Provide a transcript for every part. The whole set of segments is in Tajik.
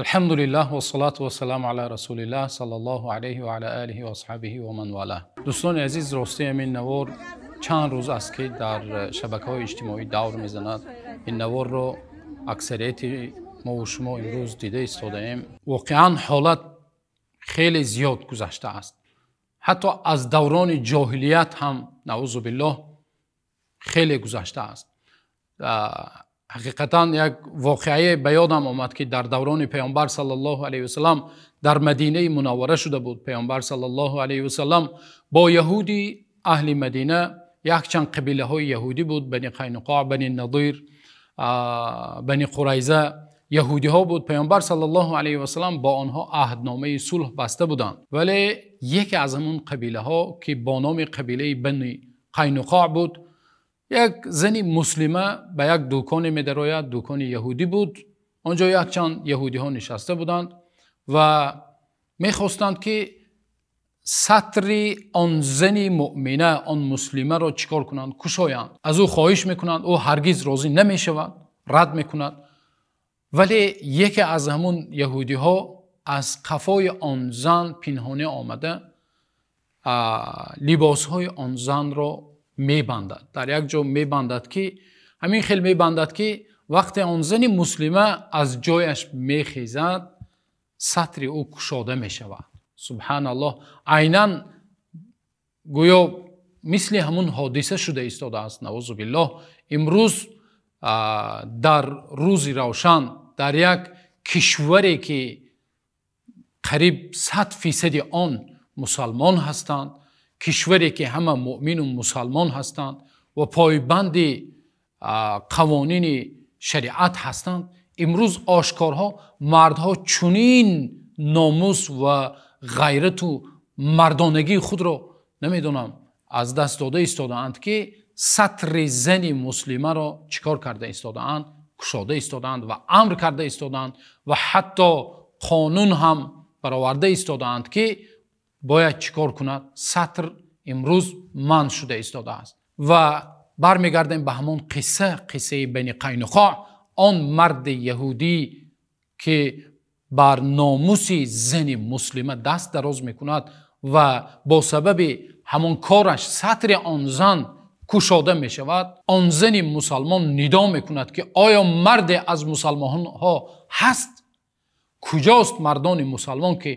Алҳамдулиллаҳ вассалату вассаламу ала расулиллаҳ саллаллоҳу алайҳи ва ала олиҳи ва асҳобиҳи ва ман валаҳ. Дӯстони азиз, рости ҳамин навор чанд рӯз аст, ки дар шабакаҳои иҷтимоӣ давр мезанад. Ин наворро аксарияти мо ва шумо имрӯз дида истодаем. Воқеан ҳолат хеле зиёд гузаштааст, ҳатто аз даврони ҷоҳилият ҳам, наъузу биллоҳ, хеле гузаштааст. Ҳақиқатан як воқеае ба ёдам омад, ки дар даврони паёмбар саллаллоҳу алайҳи васаллам дар Мадинаи Мунаввара шуда буд. Паёмбар саллаллоҳу алайҳи васаллам бо яҳуди аҳли Мадина, якчанд қабилаҳои яҳудӣ буд, Бани Қайнуқоъ, Бани Надир, Бани Қурайза, яҳудиҳо буд. Паёмбар саллаллоҳу алайҳи васаллам бо онҳо аҳдномаи сулҳ баста буданд, вале яке аз ҳамон қабилаҳо, ки бо номи қабилаи Бани Қайнуқоъ буд, як зани муслима ба як дуконе медарояд. Дукони яҳудӣ буд. Он ҷо якчанд яҳудиҳо нишаста буданд ва мехостанд, ки сатри он зани муъмина, он муслимаро чӣ кор кунанд? Кушоянд. Аз ӯ хоҳиш мекунанд, ӯ ҳаргиз розӣ намешавад, рад мекунад. Вале яке аз ҳамон яҳудиҳо аз қафои он зан пинҳонӣ омада, либосҳои он занро мебандад, дар як ҷо мебандад, ки ҳамин хел мебандад, ки вақте он зани муслима аз ҷояш мехезад, сатри ӯ кушода мешавад. Субҳаналлоҳ, айнан гӯё мисли ҳамун ҳодиса шуда истодааст, наъузу биллоҳ. Имрӯз дар рӯзи равшан, дар як кишваре ки қариб 100% он мусалмон ҳастанд, кишваре ки ҳама муъмину мусалмон ҳастанд ва пойбанди қавонини шариат ҳастанд, имрӯз ошкорҳо мардҳо чунин номус ва ғайрату мардонагии худро, намедонам, аз даст дода истодаанд, ки сатри зани муслимаро чӣ кор карда истодаанд? Кушода истодаанд ва амр карда истодаанд ва ҳатто қонун ҳам бароварда истодаанд, ки бояд чӣ кор кунад? Сатр имрӯз манъ шуда истодааст. Ва бармегардем ба ҳамон қисса, қиссаи Бани Қайнуқоъ. Он марди яҳудӣ, ки бар номуси зани муслима даст дароз мекунад ва бо сабаби ҳамон кораш сатри он зан кушода мешавад, он зани мусалмон нидо мекунад, ки оё марде аз мусалмонҳо ҳаст? Куҷост мардони мусалмон? Ки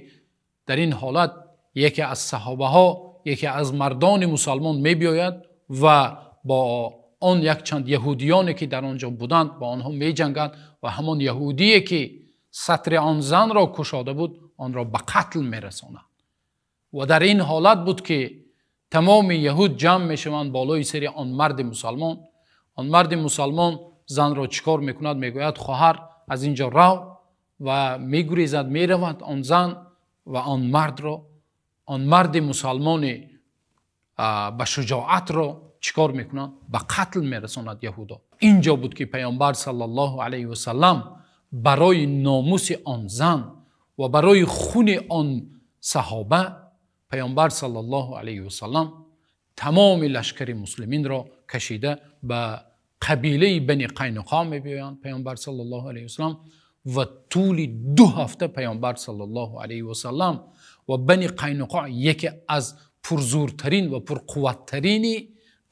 дар ин ҳолат яке аз саҳобаҳо, яке аз мардони мусалмон мебиёяд ва бо он якчанд яҳудиёне, ки дар он ҷо буданд, бо онҳо меҷангад ва ҳамон яҳудие, ки сатри он занро кушода буд, онро ба қатл мерасонад. Ва дар ин ҳолат буд, ки тамоми яҳуд ҷамъ мешаванд болои сари он марди мусалмон. Он марди мусалмон занро чӣ кор мекунад? Мегӯяд: «Хоҳар, аз ин ҷо рав», ва мегурезад, меравад он зан ва он мардро, он марди мусалмони ба шуҷоатро чӣ кор мекунанд? Ба қатл мерасонад яҳудо. Ин ҷо буд, ки паёмбар саллаллоҳу алайҳи васаллам барои номуси он зан ва барои хуни он саҳоба, паёмбар саллаллоҳу алайҳи васаллам тамоми лашкари муслиминро кашида ба қабилаи Бани Қайнуқо мебиёянд паёмбар саллаллоҳу алайҳи васаллам. Ва тӯли 2 ҳафта паёмбар саллаллоҳу алайҳи васаллам ва Бани Қайнуқо, яке аз пурзӯртарин ва пурқувваттарини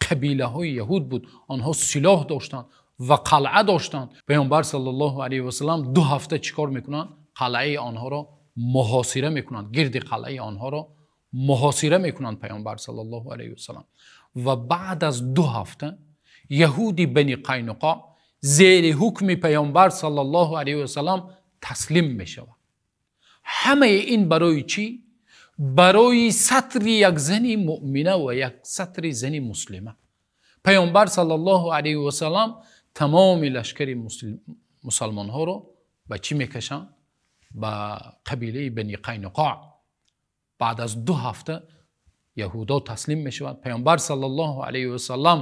қабилаҳои яҳуд буд, онҳо силоҳ доштанд ва қалъа доштанд. Паёмбар саллаллоҳу алайҳи васаллам 2 ҳафта чӣ кор мекунанд? Қалъаи онҳоро муҳосира мекунанд, гирди қалъаи онҳоро муҳосира мекунанд паёмбар саллаллоҳу алайҳи васаллам. Ва баъд аз 2 ҳафта яҳуди Бани Қайнуқо зери ҳукми паёмбар саллаллоҳу алайҳи васаллам таслим мешавад. Ҳамаи ин барои чӣ? Барои сатри як зани муъмина ва як сатри зани муслима. Паёмбар саллаллоҳу алайҳи васаллам тамоми лашкари мусалмонҳоро ба чӣ мекашанд? Ба қабилаи Бани Қайнуқоъ. Баъд аз 2 ҳафта яҳудо таслим мешавад. Паёмбар саллаллоҳу алайҳи васаллам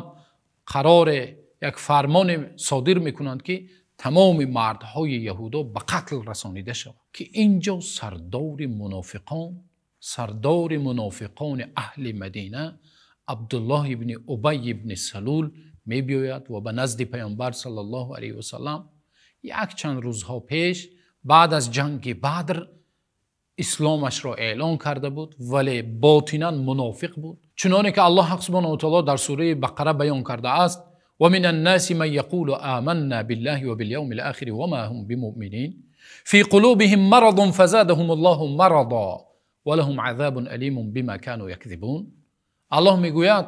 қароре, як фармоне содир мекунанд, ки тамоми мардҳои яҳудо ба қатл расонида шавад, ки инҷо сардори мунофиқон, сардори мунофиқони аҳли Мадина, Абдуллоҳ ибни Убай ибни Салул мебиёяд ва ба назди паёмбар саллаллоҳу алайҳи васаллам якчанд рӯзҳо пеш баъд аз ҷанги Бадр исломашро эълон карда буд, вале ботинан мунофиқ буд. Чуноне ки Аллоҳ субҳонаҳу ва таъоло дар сураи Бақара баён кардааст: ومن الناس من يقول آمنا بالله وباليوم الآخر وما هم بمؤمنين في قلوبهم مرض فزادهم الله مرضا ولهم عذاب أليم بما كانوا يكذبون. Аллоҳ мегӯяд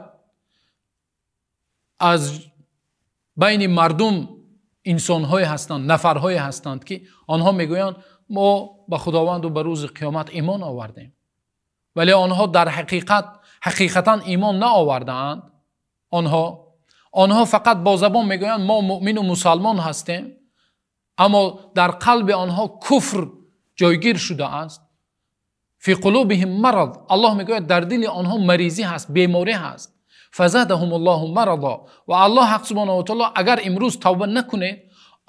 аз байни мардум инсонҳое ҳастанд, нафарҳое ҳастанд, ки онҳо мегӯянд мо ба Худованду ба рӯзи қиёмат имон овардем, вале онҳо дар ҳақиқат ҳақиқатан имон наовардаанд. Онҳо фақат бо забон мегӯянд мо муъмину мусалмон ҳастем, аммо дар қалби онҳо куфр ҷойгир шудааст. Фи қулубиҳим марад, Аллоҳ мегӯяд дар дили онҳо маризӣ ҳаст, беморӣ ҳаст. Фазадаҳум Аллоҳу марада. Ва Аллоҳ ҳақ субҳонаҳу ва таъоло агар имрӯз тавба накунед,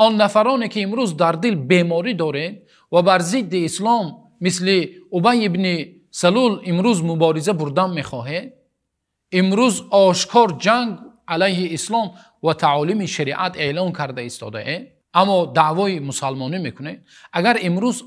он нафароне ки имрӯз дар дил беморӣ доред ва бар зидди ислом мисли Убай ибни Салул имрӯз мубориза бурдан мехоҳед, имрӯз ошкор ҷанг алайҳи ислом ва таолими шариат эълон карда истодаед, аммо даъвои мусалмонӣ мекунед, агар имрӯз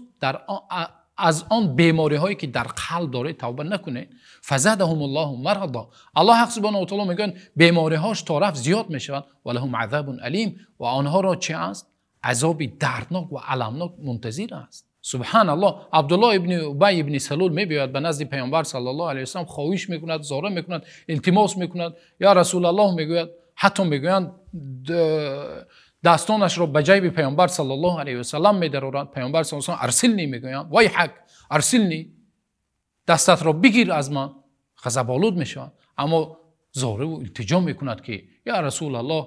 аз он бемориҳое ки дар қалб доред тавба накунед, фазадаҳум Аллоҳу марада, Аллоҳ ҳақ субҳонаҳу ва таъоло мегӯяд бемориҳош то рафт зиёд мешавад, ва лаҳум азабун алим, ва онҳоро чи аст? Азоби дарднок ва аламнок мунтазир аст. Субҳаналлоҳ. Абдуллоҳ ибни Убай ибни Салул мебиёяд ба назди Паёмбар саллаллоҳу алайҳи васаллам, хоҳиш мекунад, зора мекунад, илтимос мекунад. Ё Расулаллоҳ мегӯяд, ҳатто мегӯянд дастонашро ба ҷайби Паёмбар саллаллоҳу алайҳи васаллам медарорад. Паёмбар саллаллоҳу алайҳи васаллам арсилни мегӯянд, вайҳак арсилни, дастатро бигир аз ман. Ғазаболуд мешавад, аммо зориву илтиҷо мекунад ки ё Расулаллоҳ,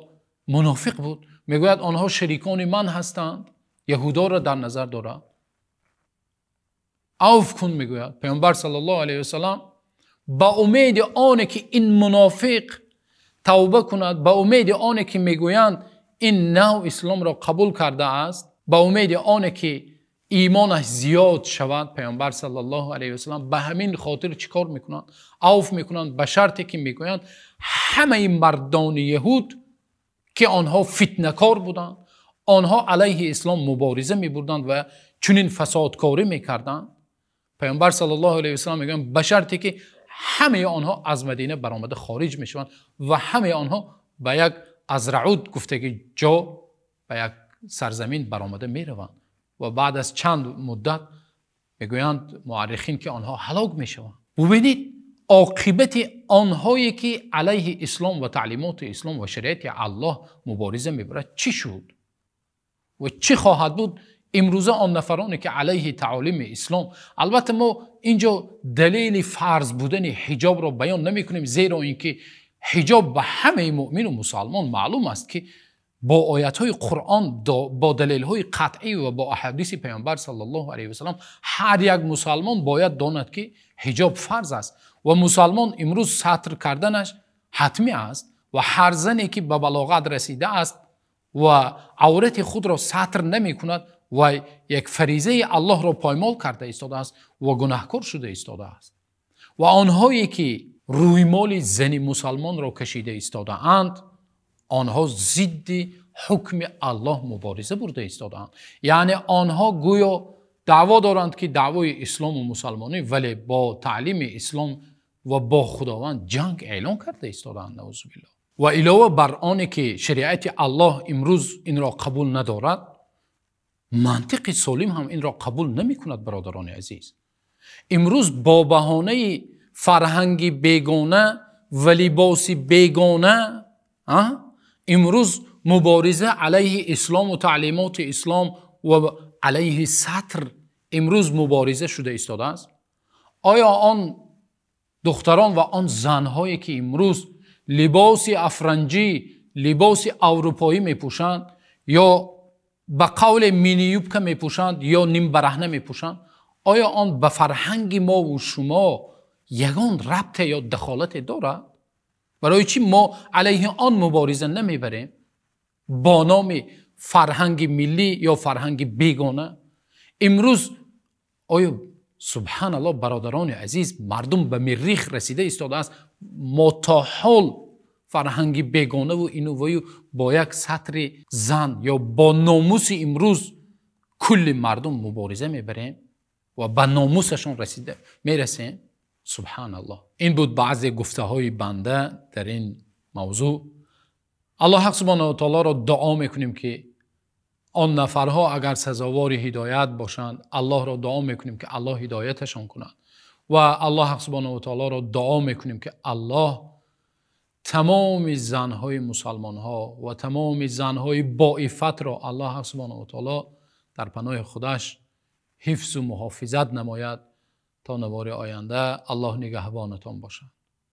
мунофиқ буд. Мегӯяд онҳо шарикони ман ҳастанд, яҳудоро дар назар дорад, авф кун мегӯяд. Паёмбар саллаллоҳу алайҳи васаллам ба умеди оне ки ин мунофиқ тавба кунад, ба умеди оне ки мегӯянд ин нав исломро қабул кардааст, ба умеди оне ки имонаш зиёд шавад, Паёмбар саллаллоҳу алайҳи васаллам ба ҳамин хотир чӣ кор мекунанд? Авф мекунанд, ба шарте ки мегӯянд ҳамаи мардони яҳуд ки онҳо фитнакор буданд, онҳо алайҳи ислом мубориза мебурданд ва чунин фасодкорӣ мекарданд. Паёмбар саллаллоҳу алайҳи васаллам мегӯянд ба шарте ки ҳамаи онҳо аз Мадина баромада хориҷ мешаванд ва ҳамаи онҳо ба як Азраъуд гуфтаги ҷо, ба як сарзамин баромада мераванд ва баъд аз чанд муддат мегӯянд муаррихин ки онҳо ҳалок мешаванд. Бубинед оқибати онҳое ки алайҳи ислом ва таълимоти ислом ва шариати Аллоҳ мубориза мебарад чӣ шуд ва чӣ хоҳад буд имрӯза он нафароне ки алайҳи таолими ислом. Албатта мо инҷо далели фарз будани ҳиҷобро баён намекунем, зеро ин ки ҳиҷоб ба ҳамаи муъмину мусалмон маълум аст ки бо оятҳои Қуръон, бо далелҳои қатъӣ ва бо аҳадиси Паёмбар саллаллоҳу алайҳи васаллам ҳар як мусалмон бояд донад ки ҳиҷоб фарз аст ва мусалмон имрӯз сатр карданаш ҳатмӣ аст ва ҳар зане ки ба балоғат расидааст ва аврати худро сатр намекунад ва як фаризаи Аллоҳро поймол карда истодааст ва гунаҳкор шуда истодааст. Ва онҳое ки рӯймоли зани мусалмонро кашида истодаанд, онҳо зидди ҳукми Аллоҳ мубориза бурда истодаанд. Яъне онҳо гӯё даъво доранд ки даъвои ислому мусалмонӣ, вале бо таълими ислом ва бо Худованд ҷанг эълон карда истодаанд. Наузубиллоҳ. Ва илова бар оне ки шариати Аллоҳ имрӯз инро қабул надорад, мантиқи солим ҳам инро қабул намекунад. Бародарони азиз, имрӯз бо баҳонаи фарҳанги бегона ва либоси бегона имрӯз мубориза алайҳи ислому таълимоти ислом ва алайҳи сатр имрӯз мубориза шуда истодааст. Оё он духтарон ва он занҳое ки имрӯз либоси афранҷӣ, либоси аврупоӣ мепӯшанд ё ба қавле миниюбка мепӯшанд ё нимбараҳна мепӯшанд, оё он ба фарҳанги мову шумо ягон рабте ё дахолате дорад? Барои чӣ мо алайҳи он мубориза намебарем бо номи фарҳанги миллӣ ё фарҳанги бегона? Имрӯз оё субҳаналлоҳ, бародарони азиз, мардум ба миррих расида истодааст. Мо то ҳол фарҳанги бегонаву инуваю бо як сатри зан ё бо номуси имрӯз кулли мардум мубориза мебарем ва ба номусашон расида мерасем. Субҳаналлоҳ. Ин буд баъзе гуфтаҳои банда дар ин мавзӯъ. Аллоҳ субҳонаҳу ва таолоро дуо мекунем, ки он нафарҳо агар сазовори ҳидоят бошанд, Аллоҳро дуо мекунем, ки Аллоҳ ҳидояташон кунад ва Аллоҳ субҳонаҳу ва таолоро дуо мекунем, ки Аллоҳ тамоми занҳои мусалмонҳо ва тамоми занҳои боифатро Аллоҳ субҳонаҳу ва таоло дар паноҳи худаш ҳифзу муҳофизат намояд. То навори оянда Аллоҳ нигаҳбонатон бошад.